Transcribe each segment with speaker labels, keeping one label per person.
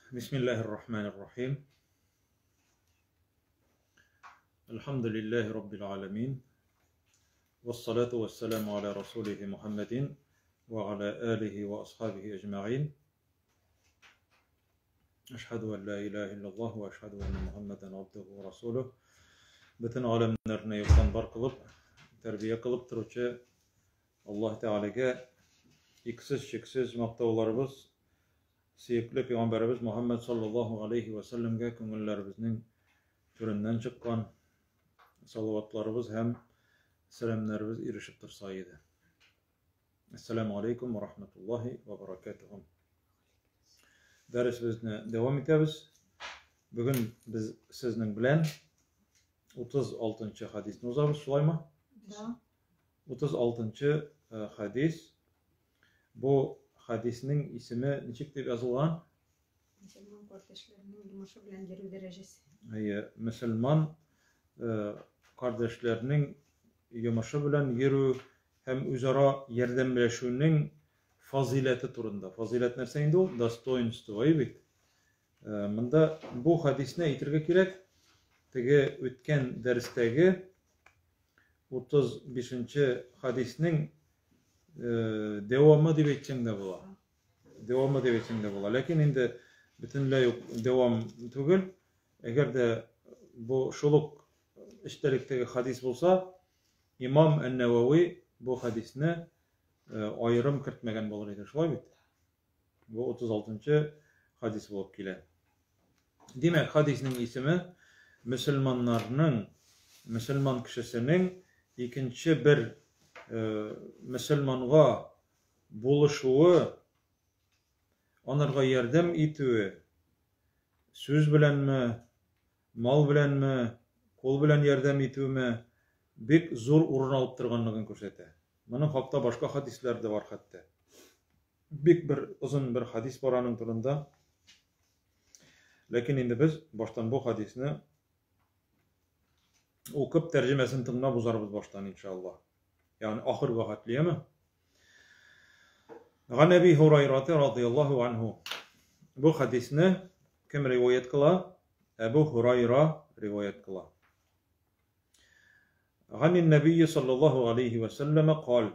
Speaker 1: بسم الله الرحمن الرحيم. الحمد لله رب العالمين، والصلاة والسلام على رسوله محمد وعلى آله وأصحابه أجمعين. أشهد أن لا إله إلا الله وأشهد أن محمدا عبده ورسوله. Бөтен галәмнәрне юктан бар кылып, тәрбия кылып торучы Аллаһ Тәгаләгә иксез-чиксез мактауларыбыз, сөекле пәйгамбәребез Мухаммад саллаллаһу алейхи ва сәлләмгә күңелләребезнең түреннән чыккан салаватларыбыз һәм сәламнәребез ирешеп торса иде. Ассаламу алейкум ва рахматуллахи ва баракатуху. Дәресебезне дәвам итәбез. Бүген без сезнең белән 36 хадисны узабыз, шулаймы?
Speaker 2: Да.
Speaker 1: 36 хадис. Бу хадиснең исеме ничек дип язылган?
Speaker 2: Мөселман кардәшләренең йомышы белән йөрү дәрәҗәсе.
Speaker 1: Әйе, мөселман кардәшләрнең йомышы белән йөрү һәм үзара ярдәмләшүнең фазыйләте турында. Фазыйләт нәрсә инде ул? Достоинство, әйе бит? Монда бу хадисне әйтергә кирәк, теге үткән дәрестәге 35 хадиснең дәвамы дип әйтсәң дә була. Дәвамы дип әйтсәң дә була. Ләкин инде бөтенләй үк дәвам түгел. Әгәр дә бу шул ук эчтәлектәге хадис булса, имам Ән-Нәвәви бу хадисне аерым кертмәгән булыр иде, шулай бит? Бу 36 хадис булып килә. Димәк, хадисның исеме мөселманнарның, мөселман кешесенең икенче бер мөселманга булышуы, анарга ярдәм итүе, сүз беләнме, мал беләнме, кул белән ярдәм итүме, бик зур урын алып торганлыгын күрсәтә. Моның хакта башка хадисләр дә бар хәтта. Бик бер озын бер хадис бар аның турында. Ләкин инде без баштан бу хадисны укып тәрҗемәсен тыңлап узарбыз баштан иншалла. Ягъни ахыргы хәтлеме? Ган Әби Һурайрата радыяллаһу анһу. Бу хадисны кем риваять кыла? Әбу Һурайра риваять кыла. Ганин Нәбийе саллаллаһу алейхи ва сәлләмә кал.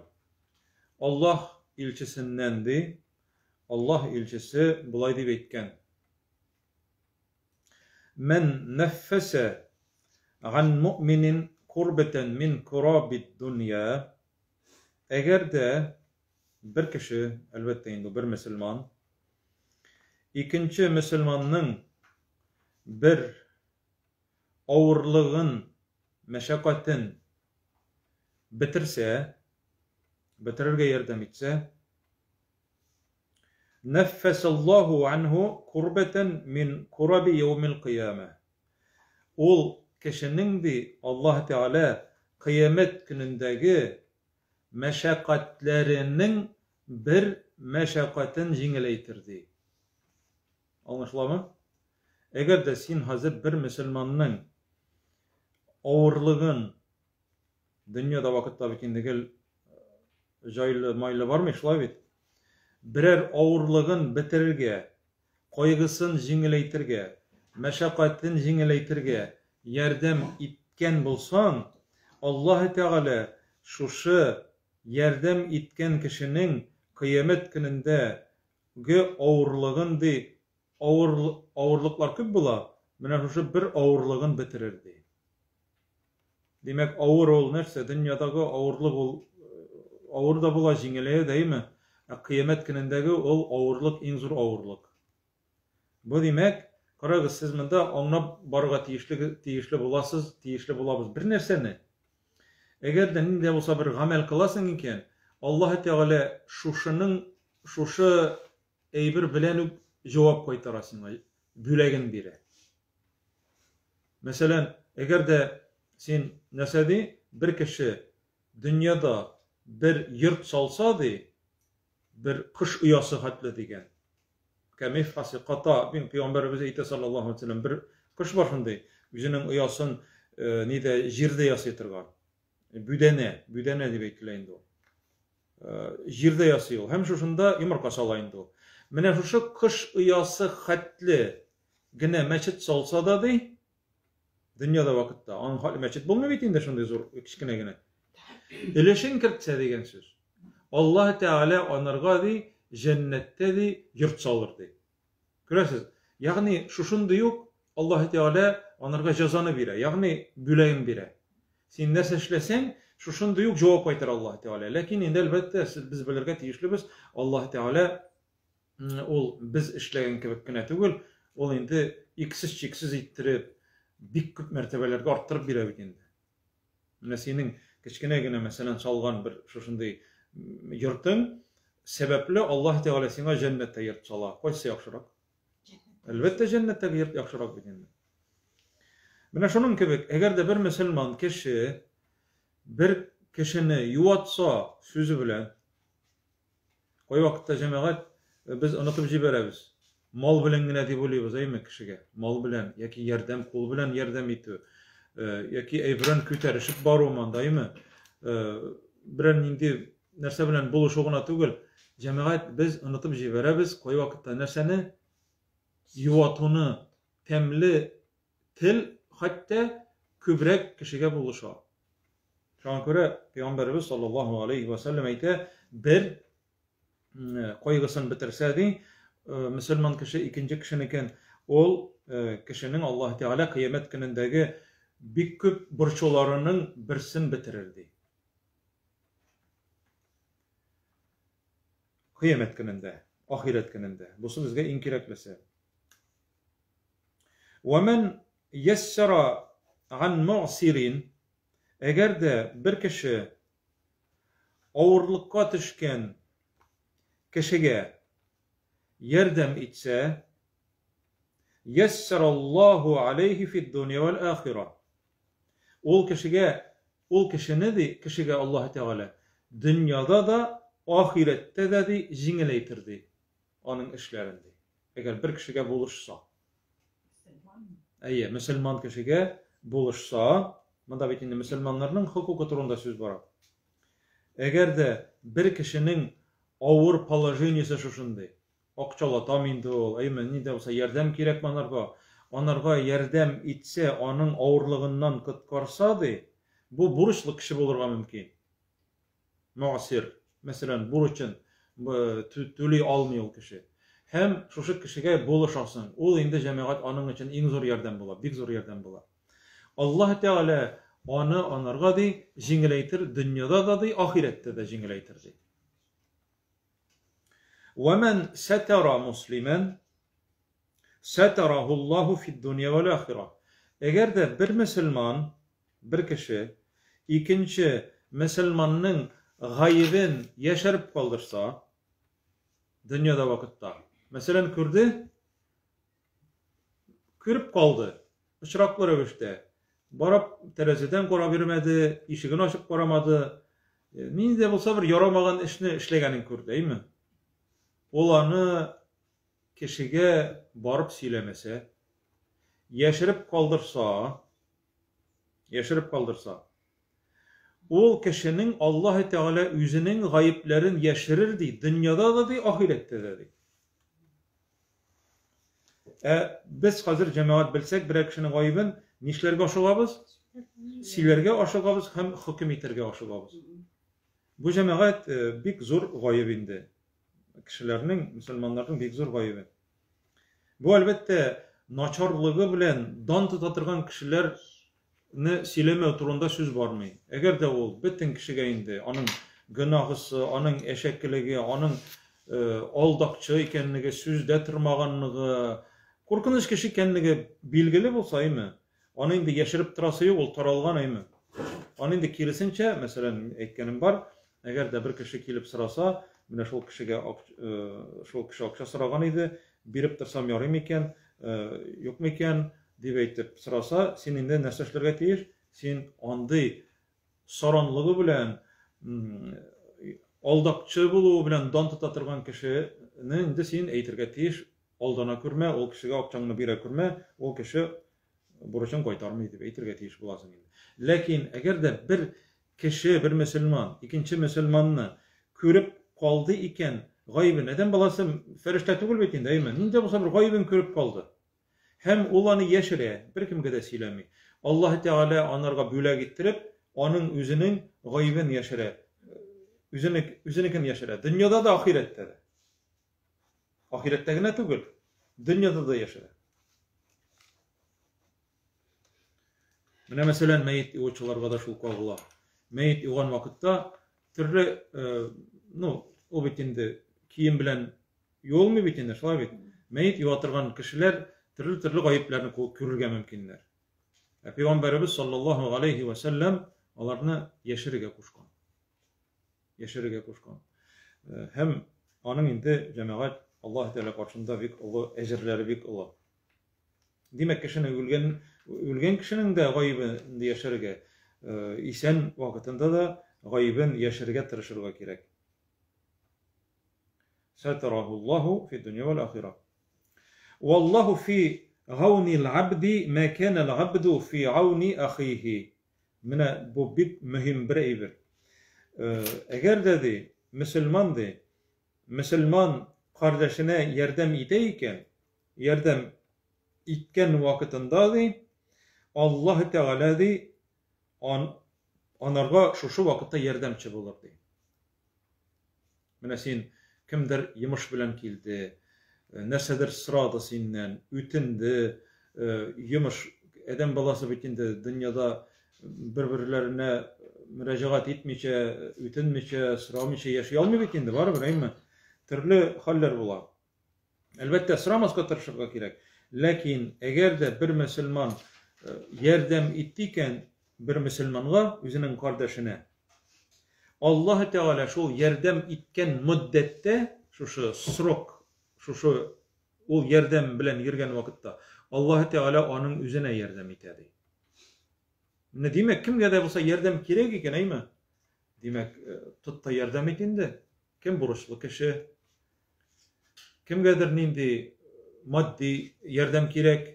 Speaker 1: Аллаһ илчесеннән ди, Аллаһ илчесе болай дип әйткән. Мән нәффәсә ган муъминин курбәтән мин курабид дөнья. Әгәр дә бер кеше, әлбәттә инде бер мөселман, икенче мөселманның бер авырлыгын, мәшәкатен бетерсә, бетерергә ярдәм итсә, Нәффәсаллаһу анһу курбәтән мин кураби яумил кыямә. Ул кешенең ди Аллаһ Тәгалә кыямәт көнендәге мәшәкатьләренең бер мәшәкатен җиңеләйтер ди. Аңлашыламы? Әгәр дә син хәзер бер мөселманның авырлыгын дөньяда вакытта бит инде гел җайлы майлы бармый, шулай бит? Берәр авырлыгын бетерергә, кайгысын җиңеләйтергә, мәшәкатен җиңеләйтергә ярдәм иткән булсаң, Аллаһы Тәгалә шушы ярдәм иткән кешенең кыямәт көнендә ге авырлыгын ди, авыр авырлыклар күп була, менә шушы бер авырлыгын бетерер ди. Димәк, авыр ул нәрсә? Дөньядагы авырлык ул авыр да була, җиңеләя дә, әйеме? Ә кыямәт көнендәге ул авырлык иң зур авырлык. Бу димәк, карагыз, сез монда аңлап барырга тиешле тиешле буласыз, тиешле булабыз бер нәрсәне. Әгәр дә нинди дә булса бер гамәл кыласың икән, Аллаһы Тәгалә шушының шушы әйбер белән үк җавап кайтара сиңа, бүләген бирә. Мәсәлән, әгәр дә син нәрсә ди, бер кеше дөньяда бер йорт салса, ди, бер кош оясы хәтле дигән. Кәмифхаси ката, бин пәйгамбәребез әйтә саллаллаһу алейһи вәсәлләм, бер кош бар шундый, үзенең оясын э, нидә җирдә ясый торган. Бүдәнә, бүдәнә дип әйтелә инде ул. Э, җирдә ясый ул. Һәм шушында йомырка сала инде ул. Менә шушы кош оясы хәтле генә мәчет салса да ди, дөньяда вакытта, аның хәтле мәчет булмый бит инде шундый зур, кечкенә генә. Өлешен кертсә дигән сүз. Аллаһ Тәгалә анарга ди, җәннәттә ди, йорт салыр ди. Күрәсез, ягъни шушындый ук Аллаһ Тәгалә анарга җәзаны бирә, ягъни бүләген бирә. Син нәрсә эшләсәң, шушындый ук җавап кайтара Аллаһ Тәгалә. Ләкин инде әлбәттә, без белергә тиешлебез, Аллаһ Тәгалә ул без эшләгән кебек кенә түгел, ул инде иксез-чиксез иттереп, бик күп мәртәбәләргә арттырып бирә бит инде. Менә синең кечкенә генә, мәсәлән, салган бер шушындый йортың сәбәпле Аллаһ Тәгалә сиңа җәннәттә йорт сала. Кайсы яхшырак? Әлбәттә, җәннәттәге йорт яхшырак бит инде. Менә шуның кебек, әгәр дә бер мөселман кеше бер кешене юатса сүзе белән, Кайвакытта, җәмәгать, без онытып җибәрәбез. Мал белән генә дип уйлыйбыз, әйме, кешегә. Мал белән яки ярдәм, кул белән ярдәм итү, яки әйберен күтәрешеп бару монда, әйме? Берәр нинди нәрсә белән булышу гына түгел. Җәмәгать, без онытып җибәрәбез кайвакытта нәрсәне? Юатуны, тәмле тел хәтта күбрәк кешегә булыша. Шуңа күрә Пәйгамбәребез саллаллаһу алейхи ва сәлләм әйтә, бер кайгысын бетерсә ди, мөселман кеше икенче кешенекен, ул кешенең Аллаһ Тәгалә кыямәт көнендәге бик күп борчуларының берсен бетерер ди. Кыямәт көнендә, ахирәт көнендә. Бусы безгә иң кирәклесе. Вә мән яссара ган муъсирин, әгәр дә бер кеше авырлыкка төшкән кешегә ярдәм итсә, яссараллаһу алейһи фид-дунья вәл ахира. Ул кешегә, ул кешене ди, кешегә Аллаһ Тәгалә дөньяда да, ахирәттә дә ди җиңеләйтер ди аның эшләрен ди. Әгәр бер кешегә булышса. Әйе, мөселман кешегә булышса, монда бит инде мөселманнарның хокукы турында сүз бара. Әгәр дә бер кешенең авыр положениесе шушындый, акчалатам инде ул, әйме, ни дә булса ярдәм кирәк анарга, анарга ярдәм итсә, аның авырлыгыннан коткарса, ди, бу бурычлы кеше булырга мөмкин. Муъсир, мәсәлән, бурычын түли алмый ул кеше. Һәм шушы кешегә булышасың. Ул инде, җәмәгать, аның өчен иң зур ярдәм була, бик зур ярдәм була. Аллаһ Тәгалә аны анарга ди, җиңеләйтер, дөньяда да ди, ахирәттә дә җиңеләйтер ди. Вә мән сәтара муслимән сәтараһуллаһу фид-дунья вәл ахира. Әгәр дә бер мөселман Бер кеше икенче мөселманның гаебен яшереп калдырса, дөньяда вакытта, мәсәлән, күрде, күреп калды, очраклы рәвештә, барып тәрәзәдән карап йөрмәде, ишеген ачып карамады, нинди дә булса бер ярамаган эшне эшләгәнен күрде, әйме? Ул аны кешегә барып сөйләмәсә, яшереп калдырса, яшереп калдырса, ул кешенең Аллаһ Тәгалә үзенең гаепләрен яшерер ди, дөньяда да ди, ахирәттә дә ди. Ә без хәзер җәмәгать белсәк берәр кешенең гаебен, нишләргә ашыгабыз? Сөйләргә ашыгабыз һәм хөкем итәргә ашыгабыз. Бу җәмәгать э, бик зур гаеп инде. Кешеләрнең, мөселманнарның бик зур гаебе. Бу, әлбәттә, начарлыгы белән дан тота торган кешеләрне сөйләмәү турында сүз бармый. Әгәр дә ул бөтен кешегә инде аның гөнаһысы, аның әшәкелеге, аның алдакчы икәнлеге, сүздә тормаганлыгы, куркыныч кеше икәнлеге билгеле булса, әйме, аны инде яшереп торасы юк, ул таралган, әйме. Аны инде киресенчә, мәсәлән, әйткәнем бар, Әгәр дә бер кеше килеп сораса, менә шул кешегә шул кеше акча сораган иде, биреп торсам ярый микән, юк микән, дип әйтеп сораса, син инде нәрсә эшләргә тиеш? Син андый саранлыгы белән, Алдакчы булуы белән дан тота торган кешене инде син әйтергә тиеш, алдана күрмә, ул кешегә акчаңны бирә күрмә, ул кеше бурычын кайтармый дип әйтергә тиеш буласың инде. Ләкин әгәр дә бер кеше, бер мөселман, икенче мөселманны күреп калды икән, гаебен, адәм баласы фәрештә түгел бит инде, әйеме? Нинди булса бер гаебен күреп калды. Һәм ул аны яшерә, беркемгә дә сөйләми. Аллаһы Тәгалә анарга бүләк иттереп, аның үзенең гаебен яшерә. Үзенек, үзенекен яшерә. Дөньяда да, ахирәттә дә. Ахирәттә генә түгел, дөньяда да яшерә. Менә мәсәлән, мәет юучыларга да шул кагыла. Мәет юган вакытта төрле, э, ну, ул бит инде кием белән Юылмый бит инде, шулай бит? Мәет юа торган кешеләр төрле-төрле гаепләрне күрергә мөмкиннәр. Ә пәйгамбәребез саллаллаһу галәйһи вә сәлләм аларны яшерергә кушкан. Яшерергә кушкан. Э, һәм аның инде җәмәгать Аллаһ Тәгалә каршында бик олы әҗерләре бик олы. Димәк, кешене үлгән үлгән кешенең дә гаебен яшерергә, э, исән вакытында да гаебен яшерергә тырышырга кирәк. Сәтәрәһуллаһу фи дөнья вәл ахира. Валлаһу фи гауни абди ма кана абду фи ауни ахихи. Менә бу бик мөһим бер әйбер. Э, әгәр дә ди, мөселман ди, мөселман кардәшенә ярдәм итә икән, ярдәм иткән вакытында ди, Аллаһ Тәгалә ди, ан, анарга шушы вакытта ярдәмче булыр ди. Менә син кемдер йомыш белән килде, э, нәрсәдер сорады синнән, үтенде, э, йомыш, адәм баласы бит инде дөньяда бер-берләренә мөрәҗәгать итмичә, үтенмичә, сорамыйча яши алмый бит инде, барыбер, әйме? Төрле хәлләр була. Әлбәттә, сорамаска тырышырга кирәк. Ләкин әгәр дә бер мөселман э, ярдәм итте икән бер мөселманга, үзенең кардәшенә, Аллаһ Тәгалә шул ярдәм иткән мөддәттә, шушы срок, шушы ул ярдәм белән йөргән вакытта, Аллаһ Тәгалә аның үзенә ярдәм итә ди. Менә димәк, кемгә дә булса ярдәм кирәк икән, әйме? Димәк, э, тот та ярдәм ит инде. Кем бурычлы кеше? Кемгәдер нинди матди ярдәм кирәк?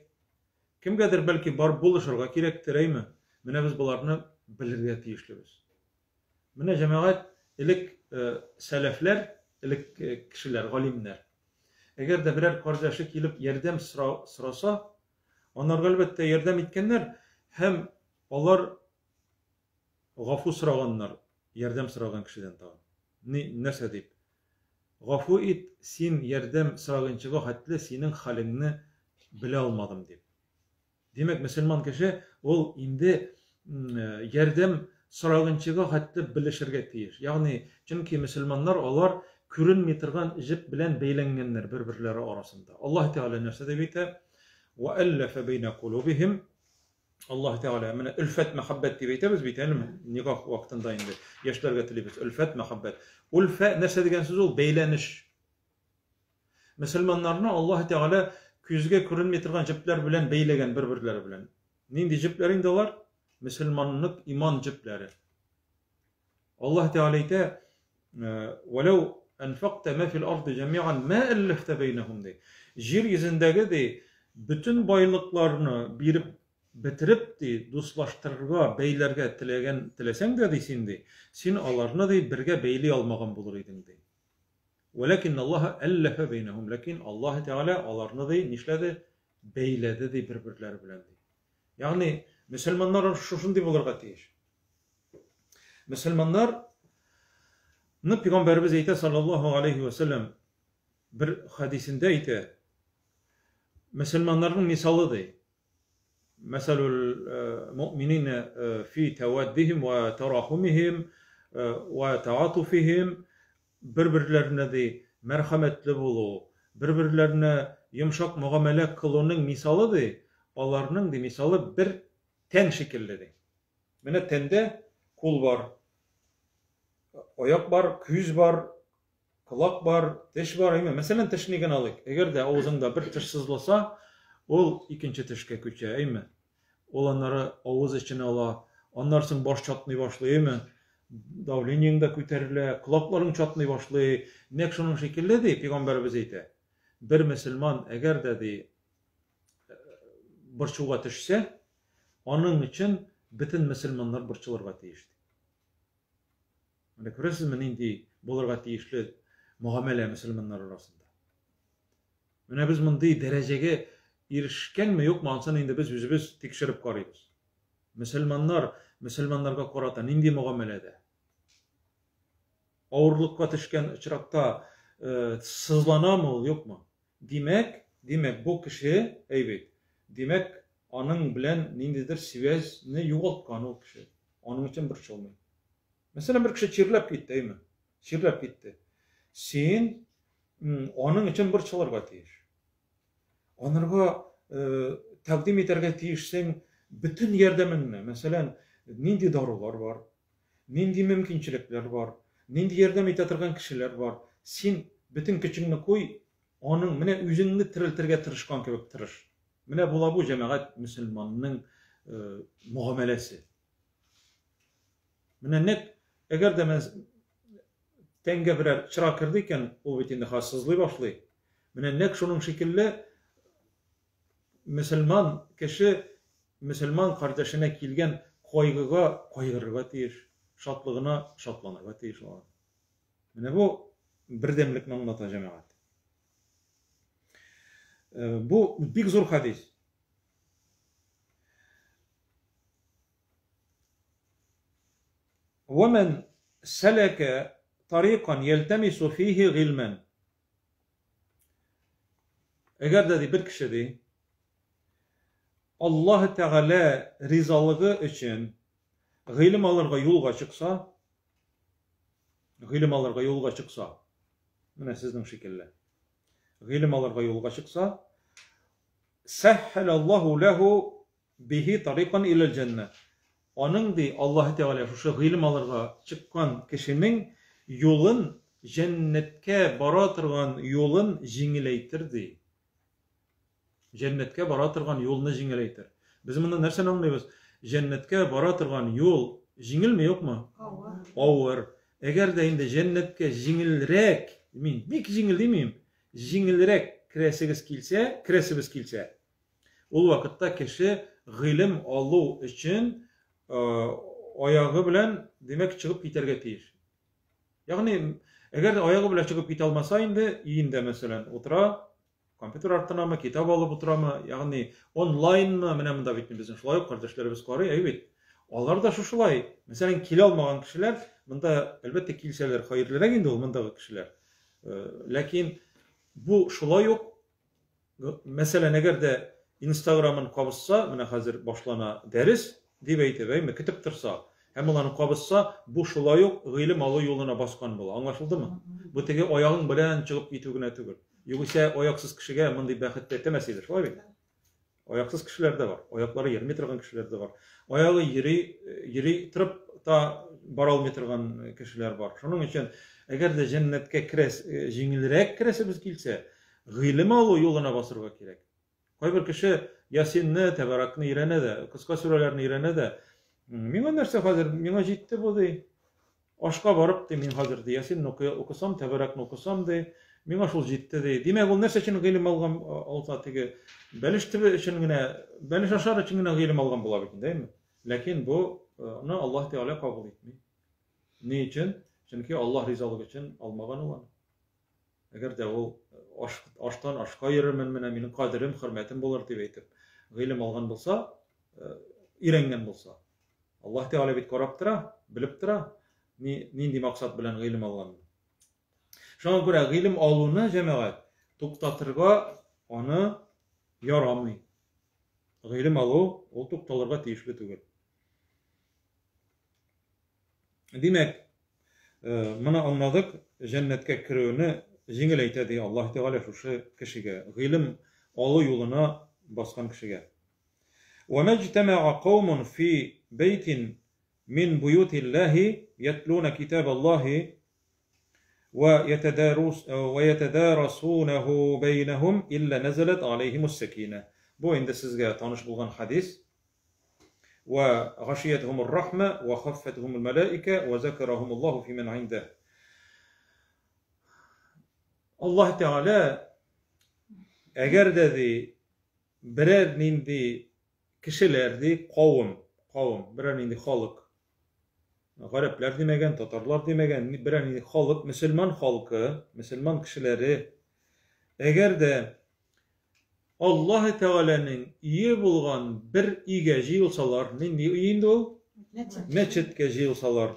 Speaker 1: Кемгәдер бәлки барып булышырга кирәктер, әйме? Менә без боларны белергә тиешлебез. Менә җәмәгать элек э, сәләфләр, элек э, кешеләр, галимнәр. Әгәр дә берәр кардәше килеп ярдәм сораса, анарга әлбәттә ярдәм иткәннәр һәм алар гафу сораганнар, ярдәм сораган кешедән тагын. Ни, нәрсә дип? Гафу ит, син ярдәм сораганчыга хәтле синең хәлеңне белә алмадым дип. Димәк, мөселман кеше ул инде ярдәм сораганчыга хәтле белешергә тиеш. Ягъни, чөнки мөселманнар алар күренми торган җеп белән бәйләнгәннәр бер-берләре арасында. Аллаһ Тәгалә нәрсә дип әйтә? Ва әлләфә бәйнә кулубихим. Аллаһ Тәгалә менә өлфәт мәхәббәт дип әйтәбез бит, әле никах вакытында инде яшьләргә телибез. Өлфәт мәхәббәт. Ульфә нәрсә дигән сүз ул? Бәйләнеш. Мөселманнарны Аллаһ Тәгалә күзгә күренми торган җепләр белән бәйләгән бер-берләре белән. Нинди җепләр инде алар? Мөселманлык иман җепләре. Аллаһ Тәгалә әйтә, "Вәләү әнфакта ма фил арды җәмиан ма әлләфтә бәйнәһум" ди. Җир йөзендәге ди, бөтен байлыкларны биреп бетереп ди, дуслаштырырга, бәйләргә теләгән теләсәң дә ди син ди, син аларны ди бергә бәйли алмаган булыр идең ди. Вәләкин Аллаһ әлләфә бәйнәһум, ләкин Аллаһ Тәгалә аларны ди нишләде? Бәйләде ди бер-берләре белән ди. Ягъни мөселманнар шушындый булырга тиеш. Мөселманнар ны пәйгамбәребез әйтә саллаллаһу алейхи ва сәлләм бер хадисендә әйтә. Мөселманнарның мисалы ди. Мәсәлул э, муъминина э, фи таваддихим ва тарахумихим э, ва таатуфихим бер-берләренә ди мәрхәмәтле булу, бер-берләренә йомшак мөгамәлә кылуның мисалы ди, аларның ди мисалы бер тән шикелле ди. Менә тәндә кул бар, аяк бар, күз бар, колак бар, теш бар. Әйме, мәсәлән, тешне генә алыйк. Әгәр дә авызыңда бер теш сызласа, ул икенче тешкә күчә, әйме? Ул аннары авыз эченә ала, аннары соң баш чатный башлый, әйме? Давлениең дә күтәрелә, колакларың чатный башлый. Нәкъ шуның шикелле, ди, пәйгамбәребез әйтә. Бер мөселман әгәр дә, ди, борчуга төшсә, аның өчен бөтен мөселманнар борчылырга тиеш. Менә күрәсезме, нинди булырга тиешле мөгамәлә мөселманнар арасында. Менә без мондый дәрәҗәгә ирешкәнме, юкмы, ансын инде без үзебез тикшереп карыйбыз. Мөселманнар мөселманнарга карата нинди мөгамәләдә? Авырлыкка төшкән очракта сызланамы ул, юкмы? Димәк, димәк, бу кеше, әй бит, димәк, аның белән ниндидер связьне югалткан ул кеше. Аның өчен борчылмый. Мәсәлән, бер кеше чирләп китте, әйме? Чирләп китте. Син аның өчен борчылырга тиеш. Анырга тәкъдим итәргә тиешсең бөтен ярдәмеңне. Мәсәлән, нинди дарулар бар, нинди мөмкинчелекләр бар, нинди ярдәм итә торган кешеләр бар. Син бөтен көчеңне куй, аның менә үзеңне терелтергә тырышкан кебек тырыш. Менә була бу җәмәгать мөселманның мөгамәләсе. Менә нәкъ әгәр дә тәнгә берәр чыра керде икән, ул бит инде хәзер сызлый башлый. Менә нәкъ шуның шикелле мөселман кеше мөселман кардәшенә килгән кайгыга кайгырырга тиеш, шатлыгына шатланырга тиеш алар. Менә бу бердәмлекне аңлата җәмәгать. Бу бик зур хадис. Вәмән сәләкә тарикан ялтәмису фихи гыйльмән. Әгәр дә ди бер кеше ди, Аллаһ Тәгалә ризалыгы өчен гыйлем алырга юлга чыкса, гыйлем алырга юлга чыкса, менә сезнең шикелле, гыйлем алырга юлга чыкса, сәһһәләллаһу ләһу Бихи тарикан иләл җәннә. Аның, ди, Аллаһы Тәгалә шушы гыйлем алырга чыккан кешенең юлын, җәннәткә бара торган юлын җиңеләйтер, ди. Җәннәткә бара торган юлны җиңеләйтер. Без моннан нәрсәне аңлыйбыз? Җәннәткә бара торган юл җиңелме, юкмы?
Speaker 2: Авыр.
Speaker 1: Авыр. Әгәр дә инде җәннәткә җиңелрәк, мин бик җиңел димим, җиңелрәк керәсегез килсә, керәсебез килсә, Ул вакытта кеше гыйлем алу өчен аягы белән, димәк, чыгып китәргә тиеш. Ягъни, әгәр дә аягы белән чыгып китә алмаса инде, өендә, мәсәлән, утыра, компьютер артынамы, китап алып утырамы, ягъни онлайнмы, менә монда бит безнең шулай ук кардәшләребез карый, әйе бит. Алар да шушылай, мәсәлән, килә алмаган кешеләр, монда, әлбәттә, килсәләр хәерлерәк инде ул мондагы кешеләр. Ләкин бу шулай ук Мәсәлән, әгәр дә Инстаграмын кабызса, менә хәзер башлана дәрес, дип әйтеп, әйме, көтеп торса, һәм ул аны кабызса, бу шулай ук гыйлем алу юлына баскан була. Аңлашылдымы? Бу теге аягың белән чыгып китү генә түгел. Югыйсә, аяксыз кешегә мондый бәхет тәтемәс иде, шулай бит? Аяксыз кешеләр дә бар, аяклары йөрми торган кешеләр дә бар. Аягы йөри, йөри торып та бара алмый торган кешеләр бар. Шуның өчен, әгәр дә җәннәткә керәс, җиңелрәк керәсебез килсә, Гыйлем алу юлына басырга кирәк. Кайбер кеше Ясинны, Тәбәракны өйрәнә дә, кыска сүрәләрне өйрәнә дә, миңа нәрсә хәзер, миңа җитте бу, ди. Ашка барып, ди, мин хәзер, ди, Ясинны укысам, Тәбәракны укысам, ди, миңа шул җитте, ди. Димәк, ул нәрсә өчен гыйлем алган, алса, теге бәлеш төбе өчен генә, бәлеш ашар өчен генә гыйлем алган була бит инде, әйеме? Ләкин бу ны Аллаһ Тәгалә кабул итми. Ни өчен? Чөнки Аллаһ ризалыгы өчен алмаган ул аны. Әгәр дә ул аш, аштан ашка йөрермен, менә минем кадерем, хөрмәтем булыр дип әйтеп, гыйлем алган булса, өйрәнгән булса, Аллаһ Тәгалә бит карап тора, белеп тора, ни, нинди максат белән гыйлем алганын. Шуңа күрә гыйлем алуны, җәмәгать, туктатырга аны ярамый. Гыйлем алу ул тукталырга тиешле түгел. Димәк, моны аңладык, җәннәткә керүне җиңел әйтә ди Аллаһ Тәгалә шушы кешегә, гыйлем алу юлына баскан кешегә. Ва мәҗтәмәгә каумун фи бәйтин мин буютиллаһи ятлуна китабаллаһи ва ятадарус ва ятадарасунаху бәйнәһум илля назалат алейһимус сакина. Бу инде сезгә таныш булган хадис. Вә гашиятһумур рахма вә хаффәтһумул мәләикә вә закарахумуллаһу фимән индәһ. Аллаһ Тәгалә әгәр дә ди берәр нинди кешеләр ди, кавым, кавым, берәр нинди халык, гарәпләр димәгән, татарлар димәгән, берәр нинди халык, мөселман халкы, мөселман кешеләре, әгәр дә Аллаһ Тәгаләнең өе булган бер өйгә җыелсалар, нинди өй инде ул?
Speaker 2: Мәчет.
Speaker 1: Мәчеткә җыелсалар.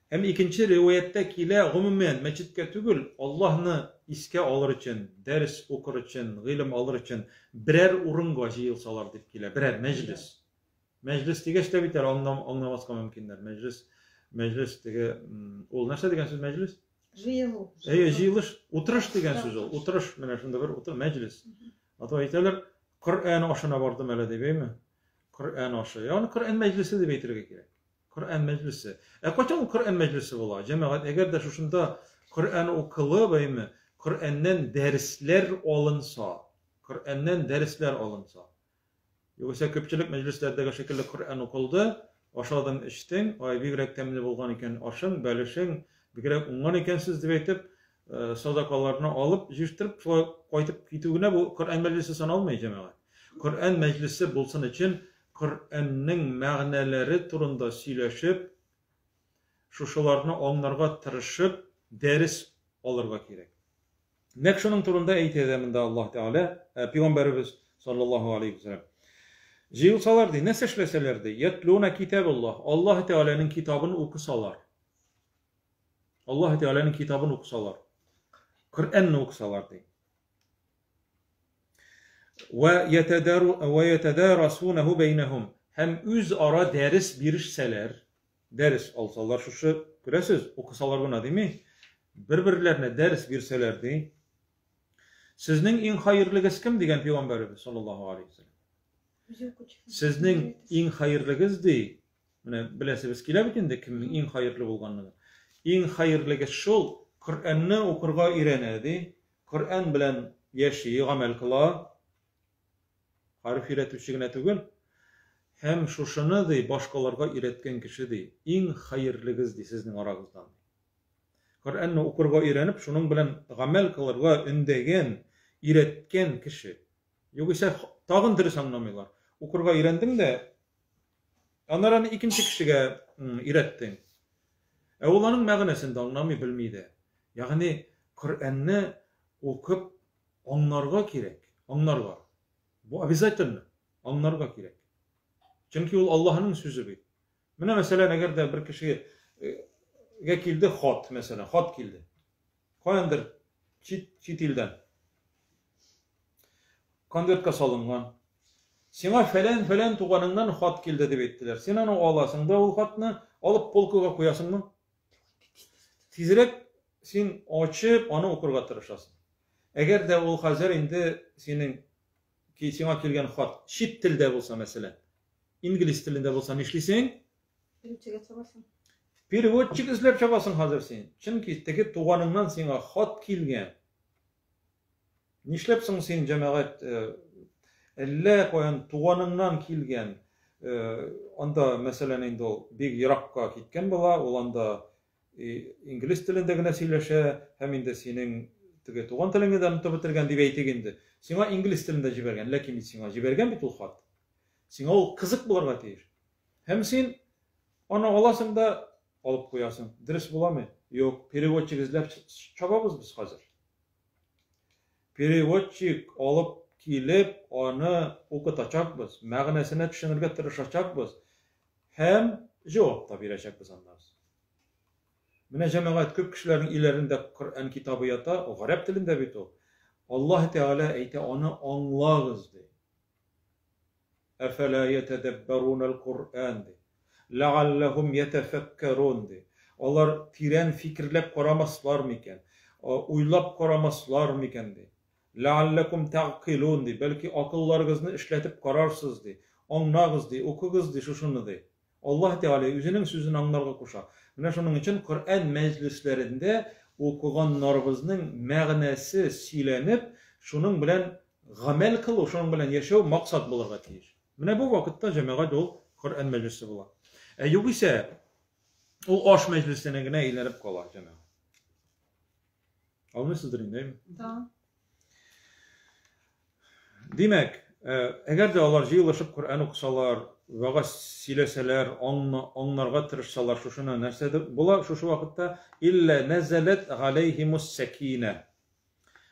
Speaker 1: Һәм икенче риваяттә килә, гомумән, мәчеткә түгел, Аллаһны искә алыр өчен, дәрес укыр өчен, гыйлем алыр өчен берәр урынга җыелсалар дип килә, берәр мәҗлес. Мәҗлес дигәч тә бит әле аңламаска мөмкиннәр. Мәҗлес, мәҗлес теге, ул нәрсә дигән сүз мәҗлес?
Speaker 2: Җыелу.
Speaker 1: Әйе, җыелыш, утырыш дигән сүз ул. Утырыш, менә шунда бер утыр, мәҗлес. А то әйтәләр, Коръән ашына бардым әле дип, әйме? Коръән ашы. Ягъни Коръән мәҗлесе дип әйтергә кирәк. Коръән мәҗлесе. Ә кайчан ул Коръән мәҗлесе була? Җәмәгать, әгәр дә шушында Коръән укылып, әйме, Коръәннән дәресләр алынса, Коръәннән дәресләр алынса. Югыйсә күпчелек мәҗлесләрдәге шикелле Коръән укылды, ашадың, эчтең, ай, бигрәк тәмле булган икән ашың, бәлешең, бигрәк уңган икәнсез дип әйтеп, садакаларны алып, җыештырып, шулай кайтып китү генә бу Коръән мәҗлесе саналмый, җәмәгать. Коръән мәҗлесе булсын өчен Коръәннең мәгънәләре турында сөйләшеп, шушыларны аңларга тырышып, дәрес алырга кирәк. Нәкъ шуның турында әйтә дә монда Аллаһ Тәгалә, пәйгамбәребез саллаллаһу алейхи вәсәлләм. Җыелсалар ди, нәрсә эшләсәләр ди? Ятлуна китабуллаһ, Аллаһ Тәгаләнең китабын укысалар. Аллаһ Тәгаләнең китабын укысалар. Коръәнне укысалар ди. Вә ятадару вә ятадарасунаху бәйнәһум. Һәм үзара дәрес бирешсәләр, дәрес алсалар, шушы, күрәсез, укысалар гына дими, бер-берләренә дәрес бирсәләр ди. Сезнең иң хәерлегез кем дигән пәйгамбәребез саллаллаһу алейһи вәсәлләм. Сезнең иң хәерлегез ди, менә беләсебез килә бит инде кемнең иң хәерле булганлыгын. Иң хәерлегез шул, Коръәнне укырга өйрәнә ди, Коръән белән яши, гамәл кыла, Хәреф өйрәтүче генә түгел, һәм шушыны, ди, башкаларга өйрәткән кеше, ди, иң хәерлегез, ди, сезнең арагыздан, ди. Коръәнне укырга өйрәнеп, шуның белән гамәл кылырга өндәгән, өйрәткән кеше. Югыйсә, тагын дөрес аңламыйлар. Укырга өйрәндең дә, аннары аны икенче кешегә өйрәттең. Ә ул аның мәгънәсен дә аңламый, белми дә. Ягъни, Коръәнне укып Аңнарга кирәк, аңнарга. Бу обязательно, аңнарга кирәк. Чөнки ул Аллаһының сүзе бит. Менә мәсәлән, әгәр дә бер кешегә килде хат, мәсәлән, хат килде. Каяндыр чит чит илдән. Конвертка салынган. Сиңа фәлән-фәлән туганыңнан хат килде дип әйттеләр. Син аны аласың да ул хатны алып полкага куясыңмы? Тизрәк син ачып, аны укырга тырышасың. Әгәр дә ул хәзер инде синең сиңа килгән хат чит телдә булса, мәсәлән, инглиз телендә булса, нишлисең?
Speaker 2: Переводчик чабасың.
Speaker 1: Переводчик эзләп чабасың хәзер син. Чөнки теге туганыңнан сиңа хат килгән. Нишләп соң син, җәмәгать, әллә каян туганыңнан килгән, анда, мәсәлән, инде ул бик еракка киткән була, ул анда инглиз телендә генә сөйләшә һәм инде синең теге туган телеңне дә онытып бетергән дип әйтик инде. Сиңа инглиз телендә җибәргән, ләкин бит сиңа җибәргән бит ул хат. Сиңа ул кызык булырга тиеш. Һәм син аны аласың да алып куясың. Дөрес буламы? Юк, переводчик эзләп чабабыз без хәзер. Переводчик алып килеп, аны укытачакбыз, мәгънәсенә төшенергә тырышачакбыз һәм җавап та бирәчәкбез аннан соң. Менә җәмәгать, күп кешеләрнең өйләрендә Коръән китабы ята, гарәп телендә бит ул. Аллаһ Тәгалә әйтә, аны аңлагыз, ди. Әфәлә йәтәдәббәрунәл Коръән, ди. Ләгалләһум йәтәфәккәрун, ди. Алар тирән фикерләп карамаслар микән? Уйлап карамаслар микән, ди. Ләгалләкум тәгъкыйлун, ди. Бәлки акылларыгызны эшләтеп карарсыз, ди. Аңнагыз, ди, укыгыз, ди, шушыны, ди. Аллаһ Тәгалә үзенең сүзен аңларга куша. Менә шуның өчен Коръән мәҗлесләрендә укыганнарыбызның мәгънәсе сөйләнеп, шуның белән гамәл кылу, шуның белән яшәү максат булырга тиеш. Менә бу вакытта җәмәгать ул Коръән мәҗлесе була. Ә югыйсә, ул аш мәҗлесенә генә әйләнеп кала, җәмәгать. Аңлыйсыздыр инде, әйме?
Speaker 2: Да.
Speaker 1: Димәк, әгәр дә алар җыелышып Коръән укысалар, вәгазь сөйләсәләр, аңларга тырышсалар, шушыны нәрсә була шушы вакытта? Илля нәзәләт галәйһимус сәкинә.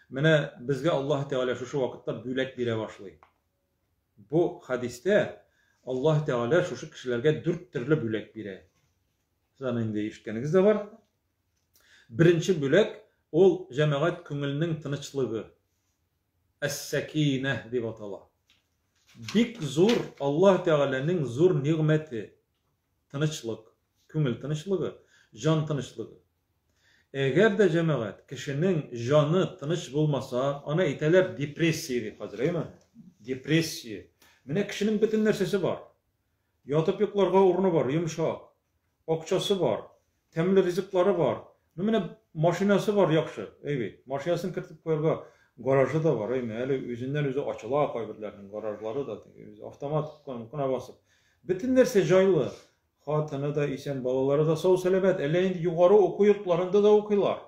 Speaker 1: Менә безгә Аллаһ Тәгалә шушы вакытта бүләк бирә башлый. Бу хәдистә Аллаһ Тәгалә шушы кешеләргә дүрт төрле бүләк бирә. Сез аны инде ишеткәнегез дә бар. Беренче бүләк ул җәмәгать күңелнең тынычлыгы. Әс-сәкинә дип атала. Бик зур Аллаһ Тәгаләнең зур нигъмәте. Тынычлык, күңел тынычлыгы, җан тынычлыгы. Әгәр дә җәмәгать кешенең җаны тыныч булмаса, аны әйтәләр депрессия дип хәзер, әйеме? Депрессия. Менә кешенең бөтен нәрсәсе бар. Ятып йокларга урыны бар, йомшак. Акчасы бар, тәмле ризыклары бар. Ну менә машинасы бар яхшы, әй бит. Машинасын кертеп куярга гаражы да бар, әйме? Әле үзеннән-үзе ачыла кайберләренең гаражлары да, автомат кына басып. Бөтен нәрсә җайлы. Хатыны да исән, балалары да сау-сәламәт, әллә инде югары уку йортларында да укыйлар.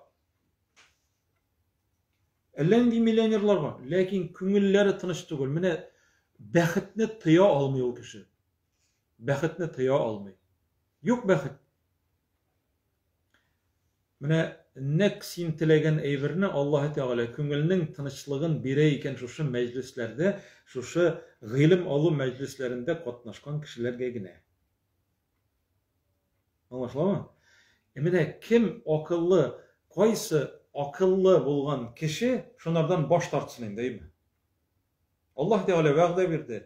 Speaker 1: Әллә нинди миллионерлар бар, ләкин күңелләре тыныч түгел. Менә бәхетне тоя алмый ул кеше. Бәхетне тоя алмый. Юк бәхет. Менә нәкъ син теләгән әйберне Аллаһы Тәгалә күңелнең тынычлыгын бирә икән шушы мәҗлесләрдә, шушы гыйлем алу мәҗлесләрендә катнашкан кешеләргә генә. Аңлашыламы? Ә менә кем акыллы, кайсы акыллы булган кеше шунардан баш тартсын инде, әйме? Аллаһ Тәгалә вәгъдә бирде.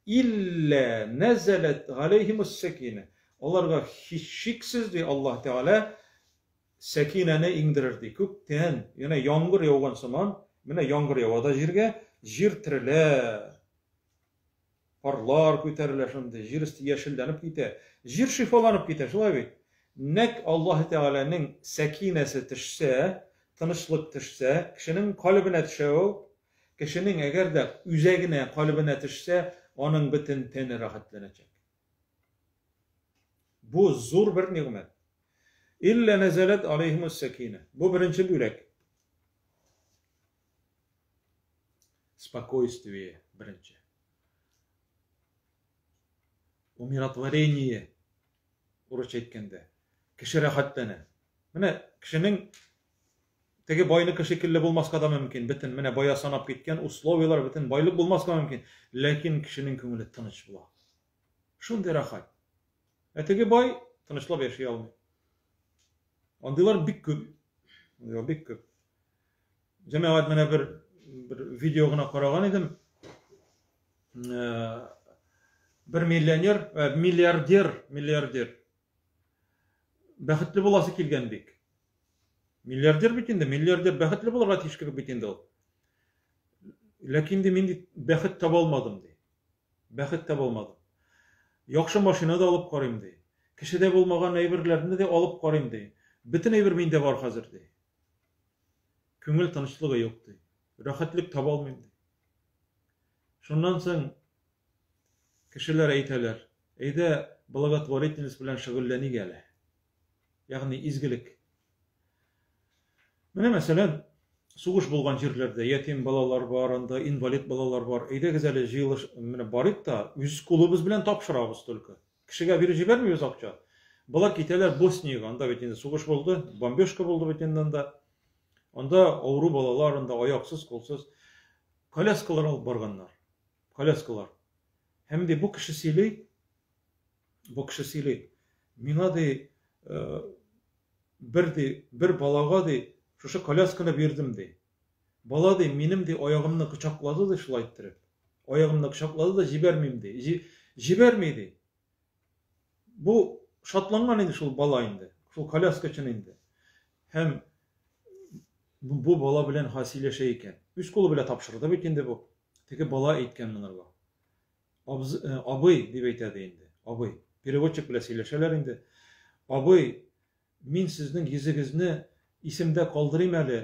Speaker 1: Илля нәзәләт галәйһимус сәкинә. Аларга һичшиксез, ди Аллаһ Тәгалә, сәкинәне иңдерер, ди. Күктән, янә яңгыр яуган сыман, менә яңгыр ява да җиргә, җир терелә, парлар күтәрелә шундый, җир өсте яшелләнеп китә, җир шифаланып китә, шулай бит? Нәкъ Аллаһ Тәгаләнең сәкинәсе төшсә, тынычлык төшсә, кешенең калебенә төшә ул, Кешенең әгәр дә үзәгенә, калебенә төшсә, аның бөтен тәне рәхәтләнәчәк. Бу зур бер нигъмәт. Илля нәзәләт алейһимус сәкинә. Бу беренче бүләк. Спокойствие беренче. Умиротворение урысча әйткәндә. Кеше рәхәтләнә. Менә кешенең Теге байныкы шикелле булмаска да мөмкин, бөтен менә бая санап киткән условияләр, бөтен байлык булмаска мөмкин, ләкин кешенең күңеле тыныч була. Шундый рәхәт. Ә теге бай тынычлап яши алмый. Андыйлар бик күп. Андыйлар бик күп. Җәмәгать менә бер бер видео гына караган идем. Э, бер миллионер, э, миллиардер, миллиардер бәхетле буласы килгән бик. Миллиардер бит инде, миллиардер бәхетле булырга тиеш кебек бит инде ул. Ләкин инде мин бәхет таба алмадым ди. Бәхет таба алмадым. Яхшы машина да алып карыйм ди. Кешедә булмаган әйберләрне дә алып карыйм ди. Бөтен әйбер миндә бар хәзер ди. Күңел тынычлыгы юк ди. Рәхәтлек таба алмыйм ди. Шуннан соң кешеләр әйтәләр, әйдә благотворительность белән шөгыльләник әле. Ягъни изгелек. Менә мәсәлән, сугыш булган җирләрдә ятим балалар бар, анда инвалид балалар бар. Әйдәгез әле җыелыш, менә барыйк та, үз кулыбыз белән тапшырабыз только. Кешегә биреп җибәрмибез акча. Болар китәләр Босниягә, анда бит инде сугыш булды, бомбежка булды бит инде анда. Анда авыру балалар, анда аяксыз, кулсыз. Коляскалар алып барганнар. Коляскалар. Һәм ди бу кеше сөйли, бу кеше сөйли. Миңа ди, э, бер ди, бер балага ди, шушы колясканы бирдем ди. Бала ди, минем ди аягымны кочаклады ди шулай иттереп. Аягымны кочаклады да җибәрмим ди. Җибәрми ди. Бу шатланган инде шул бала инде. Шул коляска өчен инде. Һәм бу бала белән ха сөйләшә икән. Үз кулы белән тапшырды бит инде бу. Теге бала әйткән монарга. Абз, э, абый дип әйтә ди инде. Абый. Переводчик белән сөйләшәләр инде. Абый, мин сезнең йөзегезне исемдә калдырыйм әле.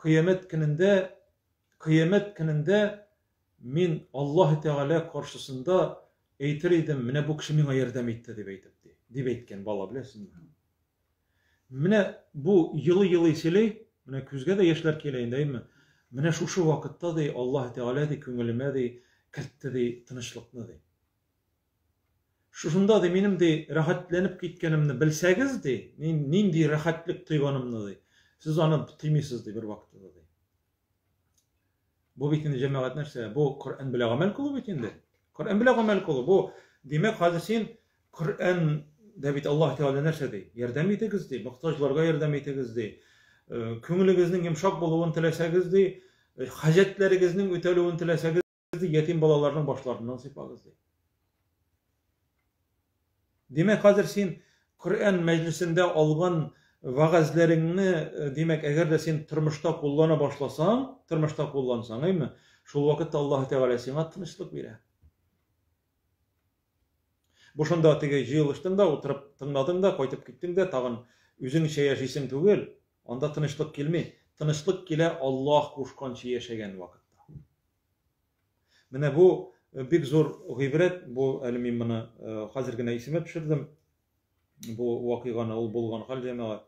Speaker 1: Кыямәт көнендә, кыямәт көнендә мин Аллаһ Тәгалә каршысында Әйтер идем, менә бу кеше миңа ярдәм итте дип әйтеп ди. Дип әйткән бала, беләсезме? Менә бу елый-елый сөйли, менә күзгә дә яшьләр килә инде, әйме? Менә шушы вакытта ди Аллаһ Тәгалә ди күңелемә ди кертте ди тынычлыкны ди. Шушында ди минем ди рәхәтләнеп киткәнемне белсәгез ди, нинди рәхәтлек тойганымны ди, сез аны тоймыйсыз ди бер вакытта да ди. Бу бит инде җәмәгать нәрсә? Бу Коръән белән гамәл кылу бит инде. Коръән белән гамәл кылу. Бу димәк, хәзер син Коръән дә бит Аллаһ Тәгалә нәрсә ди? Ярдәм итегез ди, мохтаҗларга ярдәм итегез ди. Э, күңелегезнең йомшак булуын теләсәгез ди, э, хаҗәтләрегезнең үтәлүен теләсәгез ди, ятим балаларның башларыннан сыйпагыз ди. Димәк, хәзер син Коръән мәҗлесендә алган вәгазьләреңне, э, димәк, әгәр дә син тормышта куллана башласаң, тормышта куллансаң, әйме, шул вакытта Аллаһ Тәгалә сиңа тынычлык бирә. Бу шунда теге җыелыштың да, утырып тыңладың да, кайтып киттең дә, тагын үзеңчә яшисең түгел. Анда тынычлык килми. Тынычлык килә Аллаһ кушканча яшәгән вакытта. Менә бу э, бик зур гыйбрәт, бу әле мин моны э, хәзер генә исемә төшердем. Бу вакыйганы ул булган хәл җәмәгать.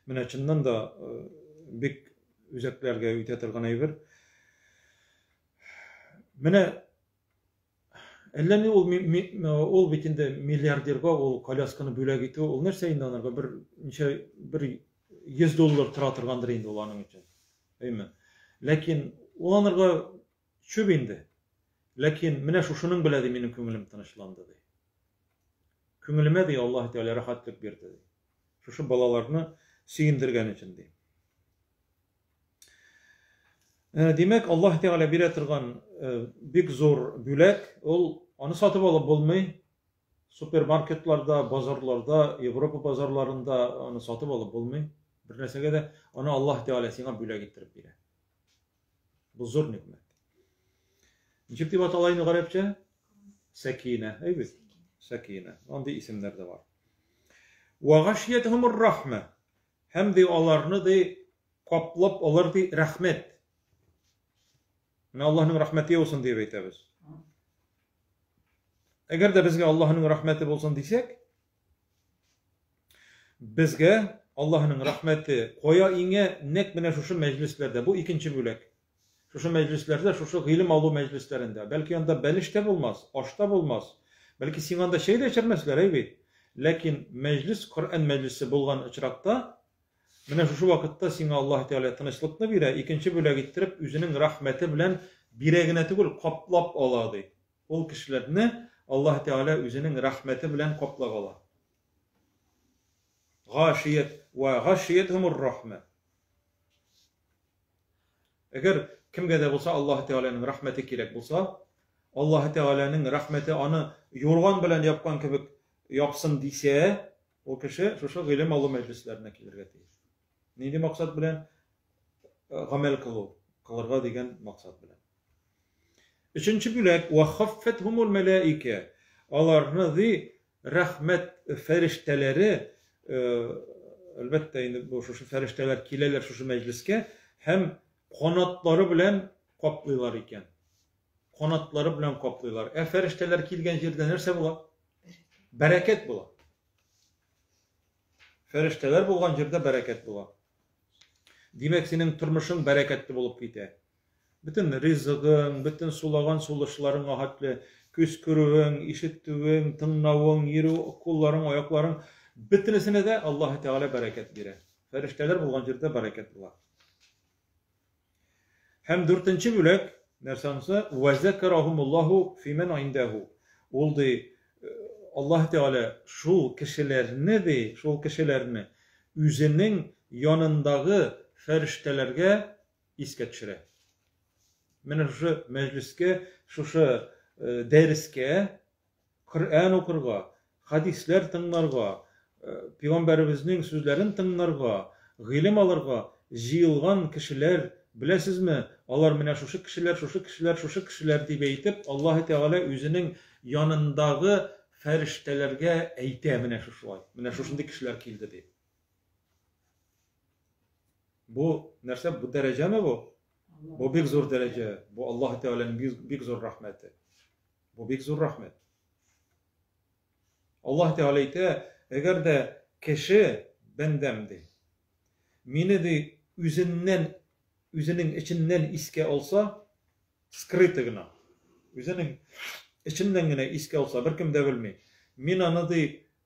Speaker 1: Менә чыннан да э, бик үзәкләргә үтә торган әйбер. Менә әллә ни ул ул бит инде миллиардерга ул колясканы бүләк итү, ул нәрсә инде анарга бер ничә бер 100 доллар тора торгандыр инде ул аның өчен. Әйме. Ләкин ул анарга чүп инде. Ләкин менә шушының белә ди минем күңелем тынычланды ди. Күңелемә ди Аллаһ Тәгалә рәхәтлек бирде ди. Шушы балаларны сөендергән өчен ди. Э, димәк, Аллаһ Тәгалә бирә торган э, бик зур бүләк, ул аны сатып алып булмый. Супермаркетларда, базарларда, Европа базарларында аны сатып алып булмый. Бер нәрсәгә дә аны Аллаһ Тәгалә сиңа бүләк иттереп бирә. Бу зур нигъмәт. Ничек дип атала инде гарәпчә? Сәкинә, әй бит. Сәкинә. Андый исемнәр дә бар. Ва гашиятһумур рахма. Һәм ди аларны ди каплап алыр ди рәхмәт. Менә Аллаһның рәхмәте яусын дип әйтәбез. Әгәр дә безгә Аллаһның рәхмәте булсын дисәк, безгә Аллаһның рәхмәте кая иңә нәкъ менә шушы мәҗлесләрдә. Бу икенче бүләк. Шушы мәҗлесләрдә, шушы гыйлем алу мәҗлесләрендә. Бәлки анда бәлеш тә булмас, аш та булмас. Бәлки сиңа анда чәй дә эчермәсләр, әй бит. Ләкин мәҗлес Коръән мәҗлесе булган очракта, менә шушы вакытта сиңа Аллаһ Тәгалә тынычлыкны бирә, икенче бүләк иттереп, үзенең рәхмәте белән бирә генә түгел, каплап ала, ди. Ул кешеләрне Аллаһ Тәгалә үзенең рәхмәте белән каплап ала. Гашият вә гашиятһумур рахмә. Әгәр кемгә дә булса Аллаһ Тәгаләнең рәхмәте кирәк булса, Аллаһ Тәгаләнең рәхмәте аны юрган белән япкан кебек япсын дисә, ул кеше шушы гыйлем алу мәҗлесләренә килергә тиеш. Нинди максат белән? Э, гамәл кылу, кылырга дигән максат белән. Өченче бүләк, ва хаффәтһумул мәләикә. Аларны ди рәхмәт фәрештәләре, э, әлбәттә инде бу шушы фәрештәләр киләләр шушы мәҗлескә һәм канатлары белән каплыйлар икән. Канатлары белән каплыйлар. Ә фәрештәләр килгән җирдә нәрсә була? Бәрәкәт була. Фәрештәләр булган җирдә бәрәкәт була. Димәк, синең тормышың бәрәкәтле булып китә. Бөтен ризыгың, бөтен сулаган сулышларыңа хәтле, күз күрүең, ишетүең, тыңлавың, йөрү, кулларың, аякларың, бөтенесенә дә Аллаһы Тәгалә бәрәкәт бирә. Фәрештәләр булган җирдә бәрәкәт була. Һәм дүртенче бүләк, нәрсә анысы? Вә зәкәрәһумуллаһу фимән индәһу. Ул ди, Аллаһ Тәгалә шул кешеләрне ди, шул кешеләрне үзенең янындагы фәрештәләргә искә төшерә. Менә шушы мәҗлескә, шушы дәрескә Коръән укырга, хәдисләр тыңларга, пәйгамбәребезнең сүзләрен тыңларга, гыйлем алырга җыелган кешеләр, беләсезме, алар менә шушы кешеләр, шушы кешеләр, шушы кешеләр дип әйтеп, Аллаһы Тәгалә үзенең янындагы фәрештәләргә әйтә менә шушылай, менә шушындый кешеләр килде дип. Бу нәрсә, бу дәрәҗәме бу? Бу бик зур дәрәҗә. Бу Аллаһ Тәгаләнең бик, бик зур рәхмәте. Бу бик зур рәхмәт. Аллаһ Тәгалә әйтә, әгәр дә кеше, бәндәм, ди, мине, ди, үзеннән, үзенең эченнән искә алса, скрыто гына, үзенең эченнән генә искә алса, беркем дә белми, мин аны, ди,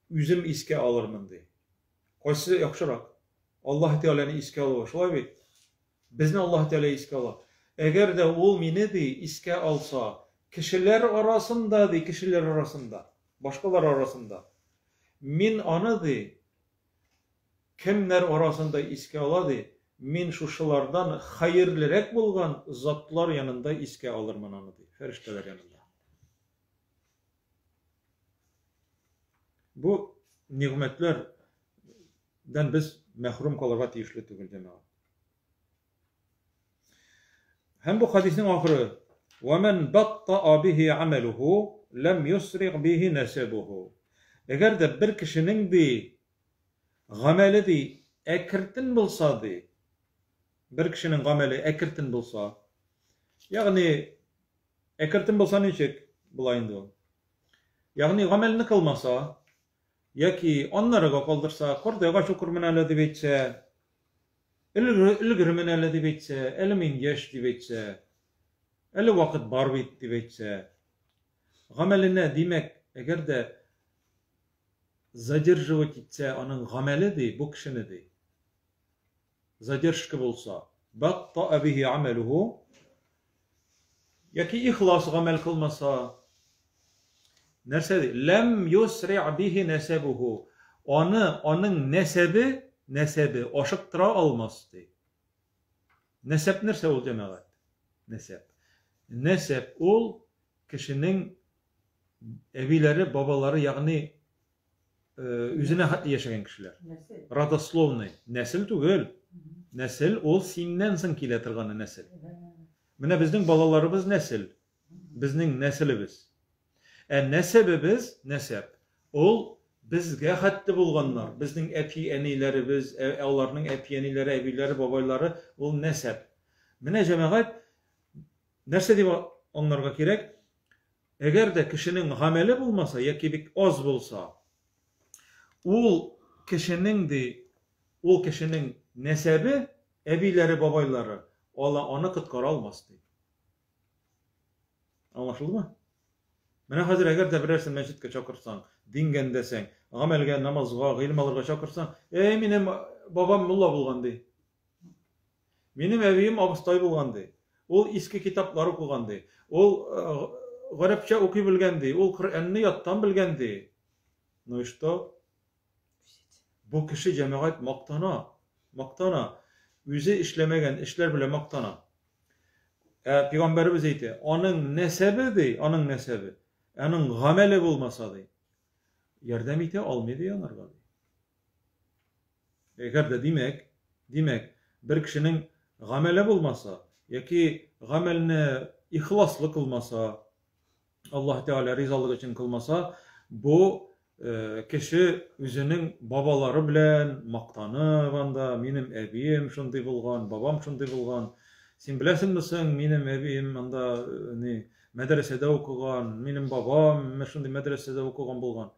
Speaker 1: үзем искә алырмын, ди. Кайсы яхшырак? Аллаһ Тәгаләне искә алуы, шулай бит? Безне Аллаһ Тәгалә искә ала. Әгәр дә ул мине, ди, искә алса, кешеләр арасында, ди, кешеләр арасында, башкалар арасында, мин аны, ди, кемнәр арасында искә ала, ди, мин шушылардан хәерлерәк булган затлар янында искә алырмын аны, ди, фәрештәләр янында. Бу нигъмәтләрдән без мәхрүм калырга тиешле түгел, җәмәгать. Һәм бу хадиснең ахыры: "Ва ман баттаа бихи амалуху лам юсри бихи насабуху". Әгәр дә бер кешенең ди гамәле ди әкертен булса ди, бер кешенең гамәле әкертен булса, ягъни әкертен булса ничек була инде ул? Ягъни гамәлне кылмаса, яки аннарыга калдырса, картайгач укырмын әле дип әйтсә, өлгермен әле дип әйтсә, әле мин яшь дип әйтсә, әле вакыт бар бит дип әйтсә, гамәленә, димәк, әгәр дә задерживать итсә аның гамәле ди, бу кешене ди, задержка булса, баттаа бихи амәлүһу, яки ихлас гамәл кылмаса, нәрсә ди? Ләм юсри бихи нәсәбүһу. Аны, аның нәсәбе, нәсәбе ашыктыра алмас ди. Нәсәп нәрсә ул, җәмәгать? Нәсәп. Нәсәп ул кешенең әбиләре, бабалары, ягъни үзенә хәтле яшәгән кешеләр.
Speaker 2: Нәсел.
Speaker 1: Родословный. Нәсел түгел. Нәсел ул синнән соң килә торган нәсел. Менә безнең балаларыбыз нәсел. Безнең нәселебез. Ә нәсәбебез, нәсәп, ул безгә хәтле булганнар. Безнең әти-әниләребез, аларның әти-әниләре, әбиләре, бабайлары, ул нәсәп. Менә җәмәгать, нәрсә дип аңларга кирәк? Әгәр дә кешенең гамәле булмаса яки бик аз булса, ул кешенең ди, ул кешенең нәсәбе, әбиләре, бабайлары, ала аны коткара алмас ди. Аңлашылдымы? Менә хәзер әгәр дә берәрсен мәчеткә чакырсаң, дингә өндәсәң, гамәлгә, намазга, гыйлем алырга чакырсаң, әй, минем бабам мулла булган ди. Минем әбием абыстай булган, ди. Ул иске китаплар укыган, ди. Ул гарәпчә укый белгән, ди. Ул Коръәнне яттан белгән, ди. Ну и что? Бу кеше җәмәгать мактана, мактана. Үзе эшләмәгән эшләр белән мактана. Ә пәйгамбәребез әйтә, аның нәсәбе, ди, аның нәсәбе, аның гамәле булмаса, ди, ярдәм итә алмый, ди, анарга, ди. Әгәр дә, димәк, димәк, бер кешенең гамәле булмаса, яки гамәлне ихласлы кылмаса, Аллаһ Тәгалә ризалыгы өчен кылмаса, бу э, кеше үзенең бабалары белән мактанып анда, минем әбием шундый булган, бабам шундый булган. Син беләсеңме соң, минем әбием анда э, ни, мәдрәсәдә укыган, минем бабам менә шундый мәдрәсәдә укыган булган.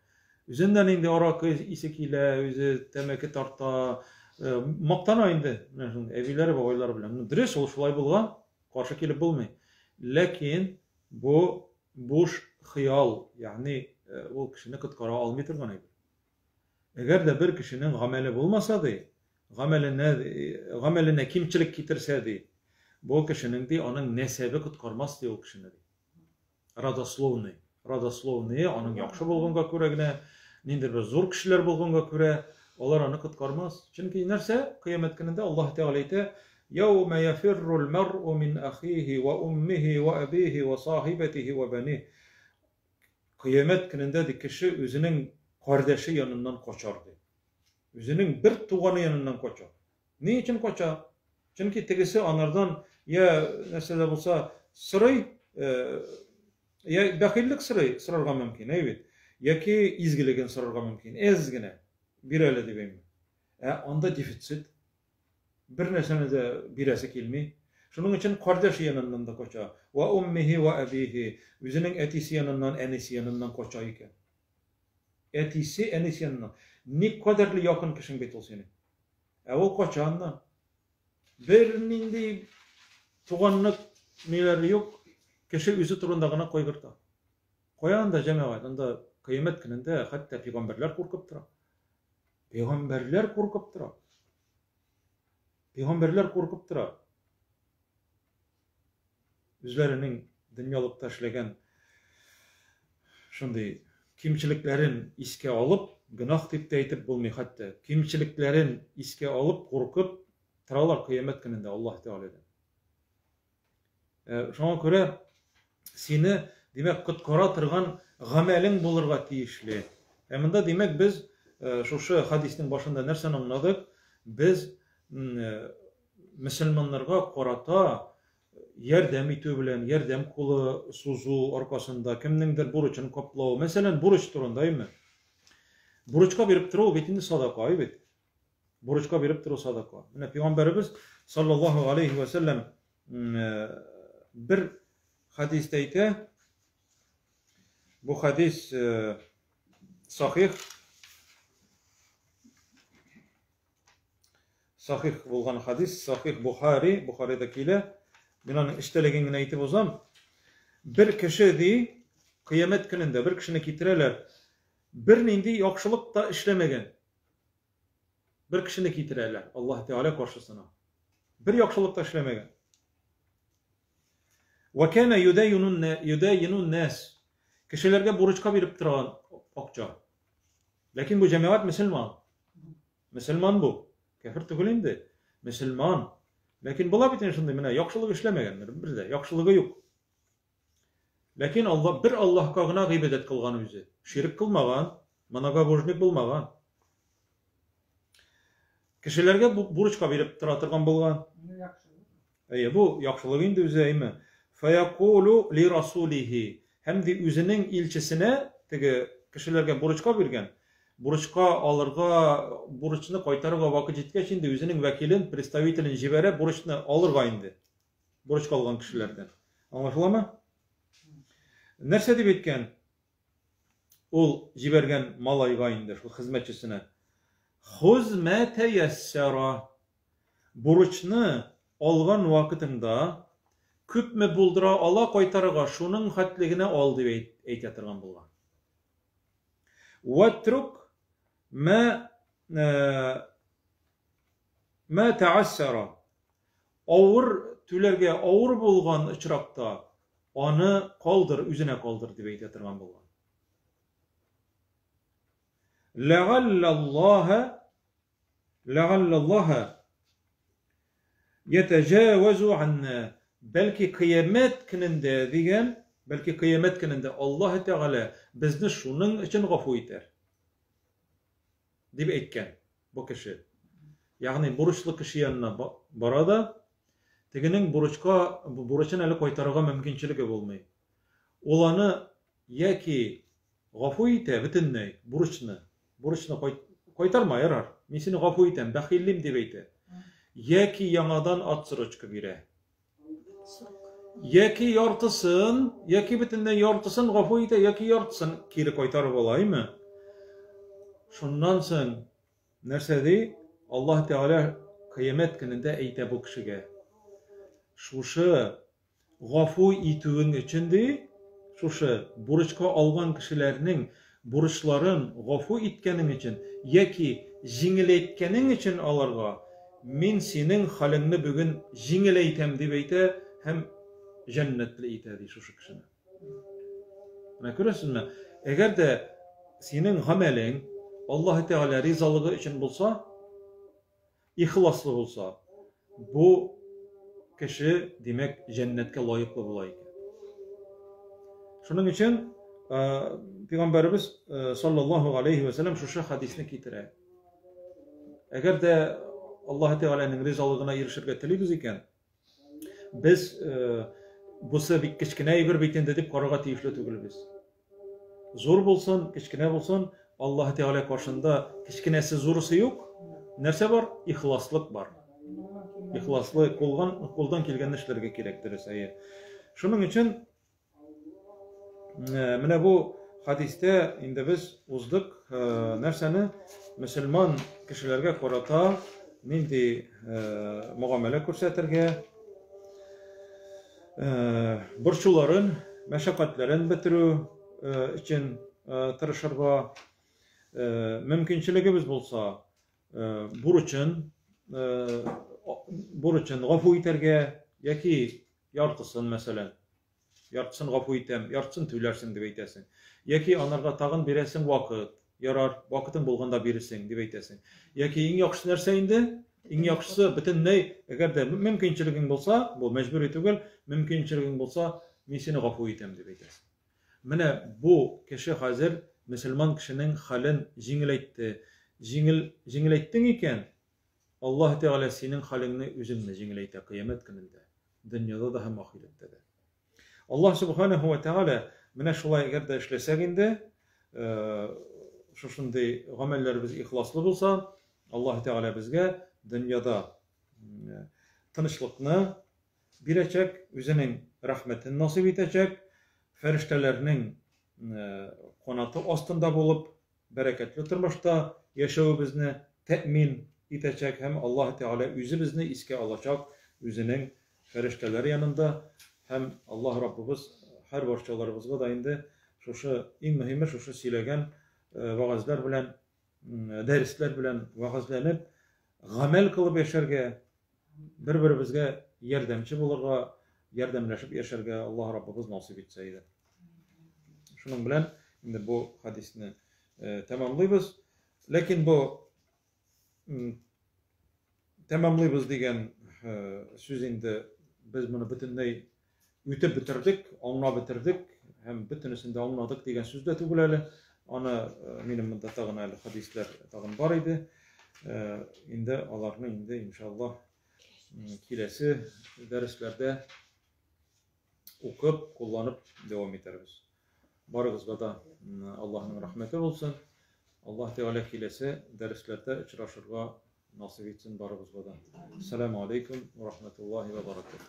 Speaker 1: Үзеннән инде аракы исе килә, үзе тәмәке тарта, э, мактана инде менә шундый әбиләре, бабайлары белән. Ну, дөрес, ул шулай булган, каршы килеп булмый. Ләкин бу буш хыял, ягъни э, ул кешене коткара алмый торган әйбер. Әгәр дә бер кешенең гамәле булмаса ди, гамәленә э, гамәленә кимчелек китерсә ди, бу кешенең ди, аның нәсәбе коткармас ди ул кешене ди. Родословный. Родословные аның яхшы булганга күрә генә, ниндидер бер зур кешеләр булганга күрә, алар аны коткармас. Чөнки нәрсә? Кыямәт көнендә Аллаһ Тәгалә әйтә, Яумә яфиррул мәръу мин ахихи ва уммихи ва абихи ва сахибатихи ва баних. Кыямәт көнендә ди кеше үзенең кардәше яныннан качар ди. Үзенең бер туганы яныннан качар. Ни өчен кача? Чөнки тегесе анардан я нәрсә дә булса сорый, э, я бәхиллек сорый, сорарга мөмкин, әй бит. Яки изгелеген сорарга мөмкин, әз генә бир әле дип әйме. Ә анда дефицит. Бер нәрсәне дә бирәсе килми. Шуның өчен кардәш яныннан да кача. Ва уммихи ва әбихи. Үзенең әтисе яныннан, әнисе яныннан кача икән. Әтисе, әнисе яныннан. Никадәрле якын кешең бит ул синең. Ә ул кача аннан. Бернинди туганлык ниләре юк, кеше үзе турында гына кайгырта. Кая анда җәмәгать, анда кыямәт көнендә хәтта пәйгамбәрләр куркып тора. Пәйгамбәрләр куркып тора. Пәйгамбәрләр куркып тора. Үзләренең дөньялыкта эшләгән шундый кимчелекләрен искә алып, гөнаһ дип тә әйтеп булмый хәтта, кимчелекләрен искә алып, куркып торалар кыямәт көнендә Аллаһ Тәгаләдән. Шуңа күрә сине, димәк, коткара торган гамәлең булырга тиешле. Ә монда, димәк, без шушы хадиснең башында нәрсәне аңладык? Без мөселманнарга карата ярдәм итү белән, ярдәм кулы сузу аркасында кемнеңдер бурычын каплау, мәсәлән, бурыч турында, әйме? Бурычка биреп тору бит инде садака, әй бит. Бурычка биреп тору садака. Менә пәйгамбәребез саллаллаһу алейхи ва сәлләм бер хадистә әйтә. Бу хадис сахих сахих булган хадис, сахих Бухари, Бухарида килә. Мин аның эчтәлеген генә әйтеп узам. Бер кеше ди, кыямәт көнендә бер кешене китерәләр, бернинди яхшылык та эшләмәгән. Бер кешене китерәләр Аллаһ Тәгалә каршысына. Бер яхшылык та эшләмәгән. Ва кана юдайину нас. Кешеләргә бурычка биреп торган акча. Ләкин бу җәмәгать мөселман. Мөселман бу. Кәфер түгел инде. Мөселман. Ләкин була бит инде шундый, менә яхшылык эшләмәгән, бер дә яхшылыгы юк. Ләкин Алла бер Аллаһка гына гыйбадәт кылган үзе. Ширк кылмаган, многобожник булмаган. Кешеләргә бурычка биреп тора торган булган. Әйе, бу яхшылык инде үзе, әйме. Фаякулу ли расулихи. Һәм ди үзенең илчесенә, теге кешеләргә бурычка биргән, бурычка алырга, бурычны кайтарырга вакыт җиткәч инде үзенең вәкилен, представителен җибәрә бурычны алырга инде. Бурычка алган кешеләрдән. Аңлашыламы? Нәрсә дип әйткән? Ул җибәргән малайга инде, шул хезмәтчесенә. Хуз ма тәяссара. Бурычны алган вакытыңда күпме булдыра ала кайтарырга, шуның хәтле генә ал дип әйтә торган булган. Ватрук ма ма тәассара. Авыр түләргә авыр булган очракта аны калдыр, үзенә калдыр дип әйтә торган булган. Ләгаллаллаһа ләгаллаллаһа ятәҗавазу анна бәлки кыямәт көнендә дигән, бәлки кыямәт көнендә Аллаһ Тәгалә безне шуның өчен гафу итәр. Дип әйткән бу кеше. Ягъни бурычлы кеше янына бара да, тегенең бурычка бурычын әле кайтарырга мөмкинчелеге булмый. Ул аны яки гафу итә бөтенләй бурычны, бурычны кайтарма, ярар, мин сине гафу итәм, бәхиллим дип әйтә. Яки яңадан отсрочка бирә. Яки яртысын, яки бөтенләй яртысын гафу итә, яки яртысын кире кайтарып ала, әйме? Шуннан соң нәрсә ди? Аллаһ Тәгалә кыямәт көнендә әйтә бу кешегә. Шушы гафу итүең өчен ди, шушы бурычка алган кешеләрнең бурычларын гафу иткәнең өчен яки җиңеләйткәнең өчен аларга мин синең хәлеңне бүген җиңеләйтәм дип әйтә һәм җәннәтле итә ди шушы кешене. Менә күрәсезме, әгәр дә синең гамәлең Аллаһ Тәгалә ризалыгы өчен булса, Ихласлы булса, бу кеше, димәк, җәннәткә лаеклы була икән. Шуның өчен Пәйгамбәребез саллаллаһу алейхи ва сәлләм шушы хадисне китерә. Әгәр дә Аллаһ Тәгаләнең ризалыгына ирешергә телибез икән, без бусы бик кечкенә әйбер бит инде дип карарга тиешле түгелбез. Зур булсын, кечкенә булсын, Аллаһ Тәгалә каршында кечкенәсе зурысы юк. Нәрсә бар? Ихласлык бар. Ихласлы кулган, кулдан килгәнне эшләргә кирәк, дөрес, әйе. Шуның өчен менә бу хәдистә инде без уздык нәрсәне? Мөселман кешеләргә карата нинди мөгамәлә күрсәтергә, борчуларын, мәшәкатьләрен бетерү өчен тырышырга, мөмкинчелегебез булса, бурычын бурычын гафу итәргә яки яртысын, мәсәлән, яртысын гафу итәм, яртысын түләрсең дип әйтәсең. Яки анарга тагын бирәсең вакыт, ярар, вакытың булганда бирерсең дип әйтәсең. Яки иң яхшысы нәрсә инде? Иң яхшысы бөтенләй, әгәр дә мөмкинчелегең булса, бу мәҗбүри түгел, мөмкинчелегең булса, мин сине гафу итәм дип әйтәсең. Менә бу кеше хәзер мөселман кешенең хәлен җиңеләйтте. Җиңел, җиңеләйттең икән, Аллаһ Тәгалә синең хәлеңне үзеңне җиңеләйтә кыямәт көнендә, дөньяда да һәм ахирәттә дә. Аллаһ Субханаһу ва Тәгалә менә шулай әгәр дә эшләсәк инде, шушындый гамәлләребез ихласлы булса, Аллаһ Тәгалә безгә дөньяда тынычлыкны бирәчәк, үзенең рәхмәтен насыйп итәчәк, фәрештәләрнең канаты астында булып, бәрәкәтле тормышта яшәвебезне тәэмин итәчәк һәм Аллаһ Тәгалә үзе безне искә алачак үзенең фәрештәләре янында һәм Аллаһ Раббыбыз һәр барчаларыбызга да инде шушы иң мөһиме шушы сөйләгән вәгазьләр белән дәресләр белән вәгазьләнеп гамәл кылып яшәргә бер-беребезгә ярдәмче булырга ярдәмләшеп яшәргә Аллаһ Раббыбыз насыйп итсә иде. Шуның белән инде бу хадисне тәмамлыйбыз. Ләкин бу тәмамлыйбыз дигән сүз инде без моны бөтенләй үтеп бетердек, аңлап бетердек һәм бөтенесен дә аңладык дигән сүз дә түгел әле. Аны минем монда тагын әле хадисләр тагын бар иде. Инде аларны инде иншаллаһ киләсе дәресләрдә укып, кулланып дәвам итәрбез. Барыгызга да Аллаһның рәхмәте булсын. Аллаһ Тәгалә киләсе дәресләрдә очрашырга насыйп итсен барыбызга да. Ассаламу алейкум ва рахматуллахи ва баракатуһ.